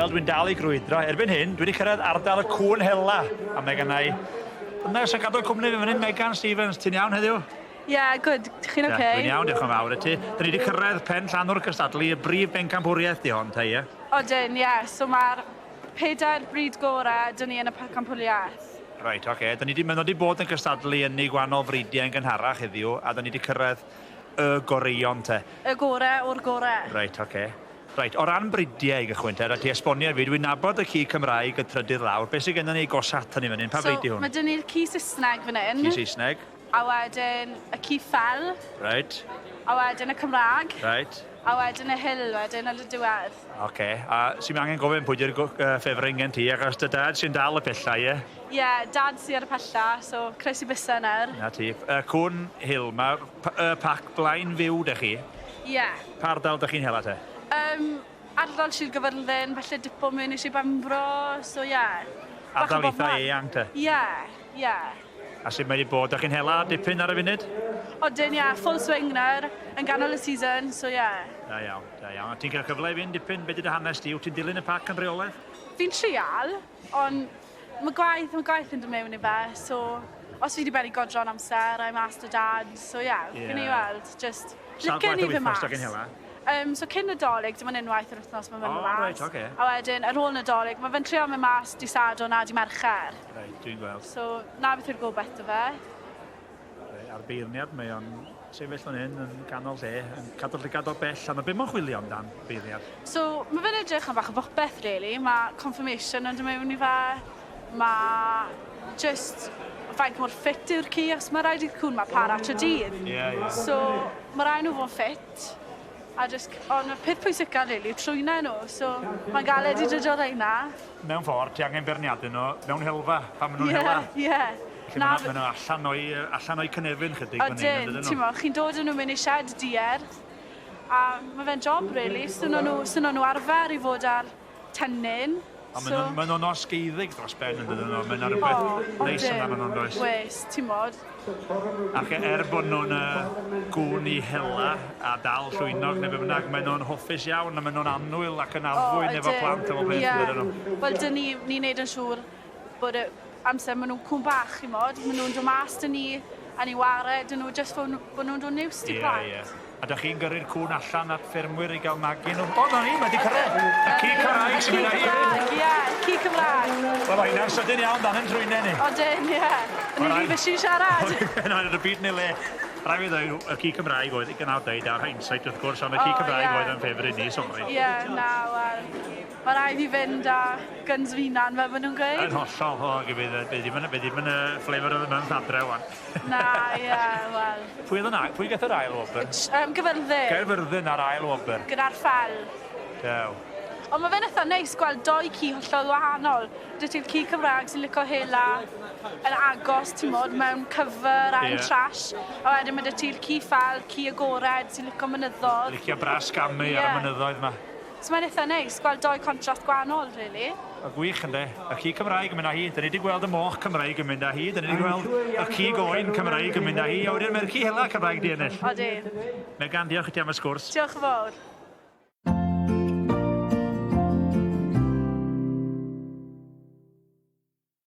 Wel, dwi'n dal i grwydro. Erbyn hyn, dwi wedi cyrraedd ardal y cŵn hela. A mae gennau... Dyna sy'n gadw cwmni fi fan hyn, Megan Stevens. Ti'n iawn heddiw? Ie, yeah, good. Chi'n oce? Okay? Dwi'n iawn, diolch yn fawr i ti. Dyn ni wedi cyrraedd pen llanw'r cystadlu, y brif bencampwriaeth di hon, te, ie? Odyn, ie. Yeah. So mae'r pedair bryd gorau dyn ni yn y pencampwriaeth. Reit, oce. Okay. Dyn ni wedi, maen nhw wedi bod yn cystadlu yn ei gwahanol fridiau yn gynharach heddiw, a dyn ni wedi cyrraedd y goreuon, te. Y gorau o'r gorau. Reit, oce. Okay. Reit, o ran bridiau i gychwyn te, rhaid ti esbonio i fi, dwi'n nabod y ci Cymraeg y trydydd lawr, beth sydd gennym ni gosat ni fan hyn, pa so, bryd di hwn? Mae dyn ni'r ci Saesneg fan hyn. Ci Saesneg. A wedyn y ci ffel. Reit. A wedyn y Cymraeg. Reit. A wedyn y Hill wedyn ar y diwedd. Oce, okay. A sy'n angen gofyn pwy di'r ffefryn gen ti, achos dy dad sy'n dal y pella, ie? Ie, yeah, dad sy'n ar y pella, so croesi bysa nawr. Na ti. Cwn Hill, mae y pac blaen fyw da chi? Ie. Yeah. Pa ardal da chi'n hela te? Ardal Sir Gyfyrddin, falle dipo mewn i Sir Benfro, so ie. Yeah. Ardal eitha eang te? Ie, yeah, ie. Yeah. A sut mae wedi bod? Da chi'n hela dipyn ar y funud? Odyn, ie, yeah, full swing nawr, yn ganol y season, so ie. Yeah. Da iawn, da iawn. A ti'n cael cyfle i fynd dipyn, be di dy hanes di? Wyt ti'n dilyn y pac yn rheolaidd? Fi'n trial, ond mae gwaith, mae gwaith yn dod mewn i fe, so os fi wedi bennu godro'n amser, I'm asked to dad, so ie, yeah, yeah. Fi'n ei weld, just licen i fy mas. Sawl gwaith hela? So cyn Nadolig, dim ond unwaith yr wythnos mae'n mynd mas. Reit, oce. A wedyn, ar ôl Nadolig, mae fe'n trio mynd mas di Sadwrn a di Mercher. Reit, dwi'n gweld. So, na beth yw'r gobeith dy fe. Reit, a'r beirniad, mae o'n sefyll fan hyn yn ganol lle, yn cadw llygad o bell, a mae beth mae'n chwilio amdan, beirniad? So, mae fe'n edrych am bach o bopeth, really. Mae confirmation yn dod mewn i fe. Mae just faint mor ffit yw'r ci, achos mae rhaid i'r cwn ma para trwy dydd. Ie, ie. So, mae rhaid nhw fod yn ffit. A just, ond y peth pwysica, really, yw trwynau nhw. So, mae'n galed i dod o'r reina. Mewn ffordd, ti angen beirniadu nhw mewn helfa, pan maen nhw'n hela. Ie, ie. Felly maen nhw allan o'i, allan o'i cynefin chydig fan hyn, ydyn nhw? Ti'n chi'n dod â nhw mewn i sied dierth, a mae fe'n job, really. So nhw arfer i fod ar tennyn. A so... maen nhw'n osgeiddig dros ben yn dydyn nhw. Mae'n rhywbeth neis amdano nhw'n does. Wes, ti'n mod. Ac er bod nhw'n gwn i hela a dal llwynog neu be bynnag, maen nhw'n hoffus iawn a maen nhw'n annwyl ac yn addfwyn efo plant efo peth yeah. Nhw. Wel, dyn ni, ni'n neud yn siŵr bod y amser maen nhw'n cwn bach, chi'n mod. Maen nhw'n dod mas dyn ni a ni ware, dyn nhw just bod nhw'n dod niws i plant. Yeah, yeah. A da chi'n gyrru'r cwn allan at ffermwyr i gael magu nhw? O, na ni, mae di cyrraedd. Y ci Cymraeg sy'n mynd â hi. Ie, ci Cymraeg. Wel, mae hynna'n sydyn iawn dan yn trwynau ni. Odyn, ie. Yn ei rif eisiau siarad. Na, yn y byd neu le. Rhaid fi ddweud, y ci Cymraeg oedd, gynnal dweud ar hindsight wrth gwrs, ond y ci Cymraeg oedd yn ffefryn ni, sori. Ie, na, wel, mae rhaid fi fynd â guns fi hunan, fel maen nhw'n gweud. Yn hollol, o, bydd ddim yn y flavour of the month adre, wan. Na, ie, wel. Pwy oedd yna? Pwy gath yr ail wobr? Gyfyrddin. Gaerfyrddin ar ail wobr. Gyda'r ffel. Dew. Ond mae fe'n eitha neis gweld doi ci hollol wahanol. Dy ti'r ci Cymraeg sy'n licio hela yn agos, ti'n mod, mewn cover a yn trash. A wedyn mae dy ti'r ci ffel, ci agored sy'n licio mynyddoedd. Licio bras gamu ar y mynyddoedd yma. So mae'n eitha neis gweld doi contrast gwahanol, really. Y gwych, ynddo. Y ci Cymraeg yn mynd â hi. Dyn ni wedi gweld y moch Cymraeg yn mynd â hi. Dyn ni wedi gweld y ci goen Cymraeg yn mynd â hi. A wedyn mae'r ci hela Cymraeg di ennill. Odi. Megan, diolch i ti am y sgwrs. Diolch yn fawr.